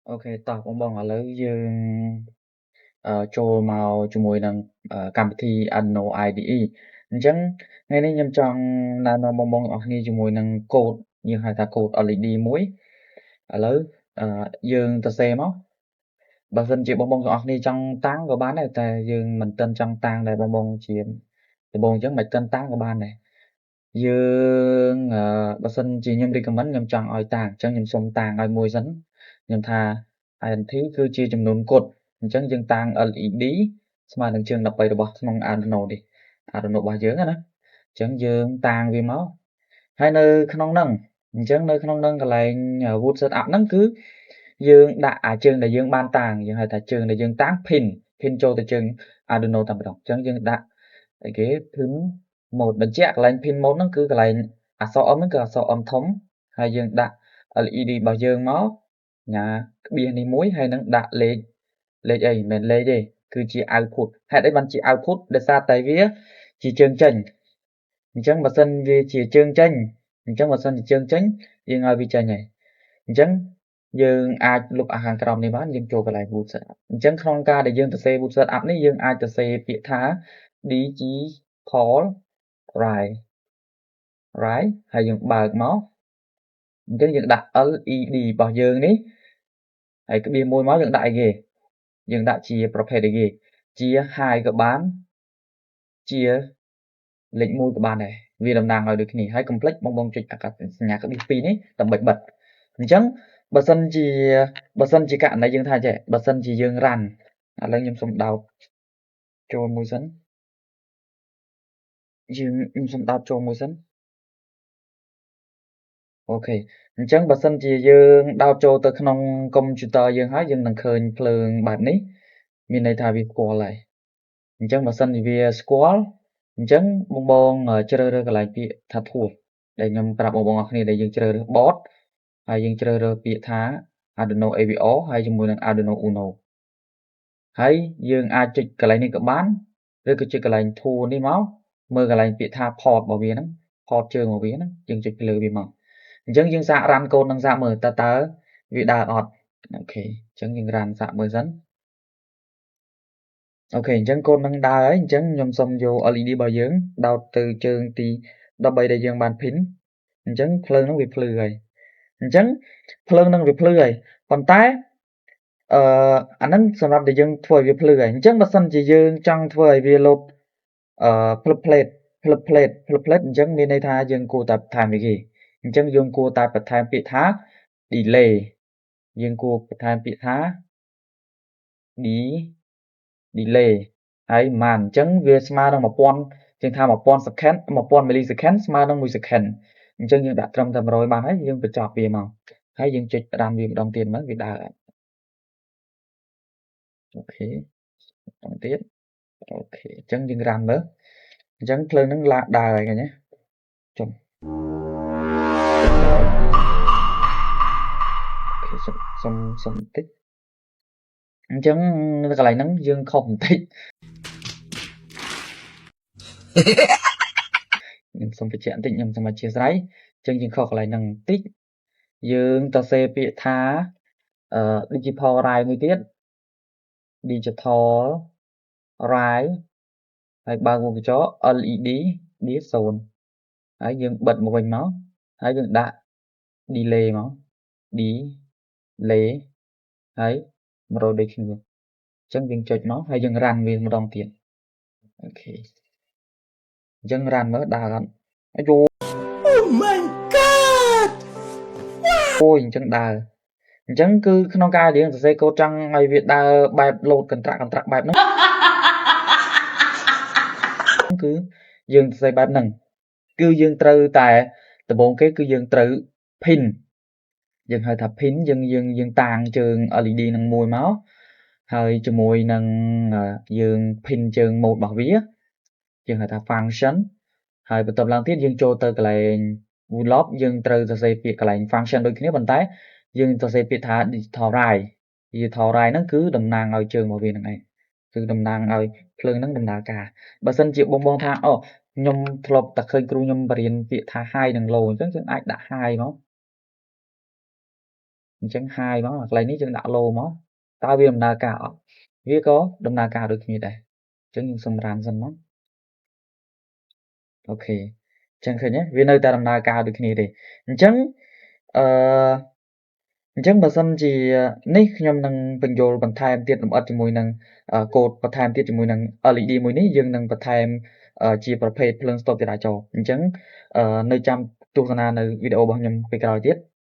OK តោះបងៗឥឡូវយើងចូលមកជាមួយនឹងកម្មវិធី Arduino IDE អញ្ចឹងថ្ងៃនេះខ្ញុំចង់ណែនាំបងៗទាំងអស់គ្នាជាមួយនឹងកូដយើងហៅថាកូដ LED មួយឥឡូវយើងសរសេរមកបើសិនជាបងៗទាំងអស់គ្នាចង់តាំងក៏បានដែរតែយើងមិនទាន់ចង់តាំងដែរបងៗជាដំបូងអញ្ចឹងមិនទាន់តាំងក៏បានដែរយើងបើសិនជាខ្ញុំ recommend ខ្ញុំចង់ឲ្យតាំងអញ្ចឹងខ្ញុំសុំតាំងឲ្យមួយសិនខ្ញុំថា INT គឺជាចំនួនគត់អញ្ចឹងយើងតាំង LED ស្មើនឹងជើង13របស់ក្នុង Arduino នេះ Arduino របស់យើងណាអញ្ចឹងយើងតាំងវាមកហើយនៅក្នុងហ្នឹងអញ្ចឹងនៅក្នុងហ្នឹងកន្លែង void setup ហ្នឹងគឺយើងដាក់អាជើងដែលយើងបានតាំងយើងហៅថាជើងដែលយើងតាំង pin ចូលទៅជើង Arduino តែម្ដងអញ្ចឹងយើងដាក់អីគេ pin mode បញ្ជាក់កន្លែង pin mode ហ្នឹងគឺកន្លែងអក្សរ M ហ្នឹងគឺអក្សរ M ធំហើយយើងដាក់ LED របស់យើងមកញ៉ាក្បៀសនេះមួយហើយនឹងដាក់លេខលេខអីមិនមែនលេខទេគឺជា output ហេតុអីបានជា output ដោយសារតែវាជាជើងចេញអញ្ចឹងបើសិនវាជាជើងចេញអញ្ចឹងបើសិនជាជើងចេញយើងឲ្យវាចេញហើយអញ្ចឹងយើងអាចលុបអាខាងក្រោមនេះបានយើងចូលកន្លែង void setup អញ្ចឹងក្នុងការដែលយើងសរសេរ void setup នេះយើងអាចសរសេរពាក្យថា digital write write ហើយយើងបើកមកអញ្ចឹងយើងដាក់ LED របស់យើងនេះហើយក្បៀសមួយមកយើងដាក់អីគេយើងដាក់ជាប្រភេទអីគេជា high ក៏បានជាលេខ1ក៏បានដែរវាតំណាងឲ្យដូចគ្នាហើយកុំភ្លេចបងបងចុចអាកាសញ្ញាក្បៀស2នេះដើម្បីបិទអញ្ចឹងបើសិនជាបើសិនជាករណីយើងថាចេះបើសិនជាយើង run ឥឡូវខ្ញុំសុំដោតចូលមួយសិនយើងខ្ញុំសុំដោតចូលមួយសិន OK អញ្ចឹងបើសិនជាយើងដោតចូលទៅក្នុងកុំព្យូទ័រយើងហើយយើងនឹងឃើញភ្លើងបែបនេះមានន័យថាវាស្គាល់ហើយអញ្ចឹងបើសិនជាវាស្គាល់អញ្ចឹងបងបងជ្រើសរើសកន្លែងពាក្យថា tool ដែលខ្ញុំប្រាប់បងប្អូនអរគ្នាដែលយើងជ្រើសរើស board ហើយយើងជ្រើសរើសពាក្យថា Arduino AVR ហើយជាមួយនឹង Arduino Uno ហើយយើងអាចចុចកន្លែងនេះក៏បានឬក៏ចុចកន្លែង tool នេះមកមើលកន្លែងពាក្យថា port របស់វាហ្នឹង port ជើងរបស់វាហ្នឹងយើងចុចលើវាមកអញ្ចឹងយើងសាក run កូដនឹងសាកមើលតើតើវាដើរអត់ OK អញ្ចឹងយើង run សាកមើលសិន OK អញ្ចឹងកូដនឹងដើរហើយអញ្ចឹងខ្ញុំសុំយក LED របស់យើងដោតទៅជើងទី13ដែលយើងបាន pin អញ្ចឹងភ្លើងហ្នឹងវាភ្លឺហើយអញ្ចឹងភ្លើងនឹងវាភ្លឺហើយប៉ុន្តែអឺអាហ្នឹងសម្រាប់តែយើងធ្វើឲ្យវាភ្លឺហើយអញ្ចឹងបើសិនជាយើងចង់ធ្វើឲ្យវាលោតអឺភ្លឹបផ្លេតភ្លឹបផ្លេតភ្លឹបផ្លេតអញ្ចឹងមានន័យថាយើងគួរតែបន្ថែមអីគេអញ្ចឹងយើងគួរតែបន្ថែមពាក្យថា delay យើងគួរបន្ថែមពាក្យថា d delay ហើយប៉ុន្មានអញ្ចឹងវាស្មើនឹង1000ជាងថា1000 second 1000 millisecond ស្មើនឹង1 second អញ្ចឹងយើងដាក់ត្រឹមតែ100បានហើយយើងបញ្ចប់វាមកហើយយើងចុច run វាម្ដងទៀតមើលវាដើរអត់ OK ម្ដងទៀត OK អញ្ចឹងយើង run មើលអញ្ចឹងភ្លើងហ្នឹងឡាដើរហើយឃើញទេចុំ OK សុំសុំសុំបន្តិចអញ្ចឹងនៅកន្លែងហ្នឹងយើងខុសបន្តិចខ្ញុំសូមបញ្ជាក់បន្តិចខ្ញុំសូមអធ្យាស្រ័យអញ្ចឹងយើងខុសកន្លែងហ្នឹងបន្តិចយើងតសេពាក្យថាអឺ digital write មួយទៀត digital write ហើយបើកវង់ក្រចក LED D0 ហើយយើងបិទមកវិញមកហើយយើងដាក់ delay មក delay ហើយ100ដូចគ្នាអញ្ចឹងយើងចុចមកហើយយើង run វាម្ដងទៀត OK អញ្ចឹង run មើលដើរអត់អាយូ Oh my God! អូយអញ្ចឹងដើរអញ្ចឹងគឺក្នុងការរៀនសរសេរកូដចង់ឲ្យវាដើរបែបលោតកន្ត្រាក់កន្ត្រាក់បែបហ្នឹងគឺយើងសរសេរបែបហ្នឹងគឺយើងត្រូវតែដំបូងគេគឺយើងត្រូវ pin យើងហៅថា pin យើងយើងយើងតាងជើង LED នឹងមួយមកហើយជាមួយនឹងយើង pin ជើង mode របស់វាយើងហៅថា function ហើយបន្ទាប់ឡើងទៀតយើងចូលទៅកន្លែង void loop យើងត្រូវសរសេរពាក្យកន្លែង function ដូចគ្នាប៉ុន្តែយើងសរសេរពាក្យថា digital write digital write ហ្នឹងគឺតំណាងឲ្យជើងរបស់វាហ្នឹងឯងគឺតំណាងឲ្យភ្លើងហ្នឹងដំណើរការបើសិនជាបងបងថាអូខ្ញុំធ្លាប់តែឃើញគ្រូខ្ញុំបរៀនពាក្យថា high និង low អញ្ចឹងយើងអាចដាក់ high មក អញ្ចឹង high មកកន្លែងនេះយើងដាក់ low មកតើវាដំណើរការអត់វាក៏ដំណើរការដូចគ្នាដែរអញ្ចឹងយើងសុំ run សិនមក OK អញ្ចឹងឃើញទេវានៅតែដំណើរការដូចគ្នាទេអញ្ចឹងអឺអញ្ចឹងបើសិនជានេះខ្ញុំនឹងពន្យល់បន្ថែមទៀតលម្អិតជាមួយនឹងកូដបន្ថែមទៀតជាមួយនឹង LED មួយនេះយើងនឹងបន្ថែមជាប្រភេទភ្លើងស្តុបចរាចរណ៍អញ្ចឹងនៅចាំទស្សនានៅវីដេអូរបស់ខ្ញុំពេលក្រោយទៀត។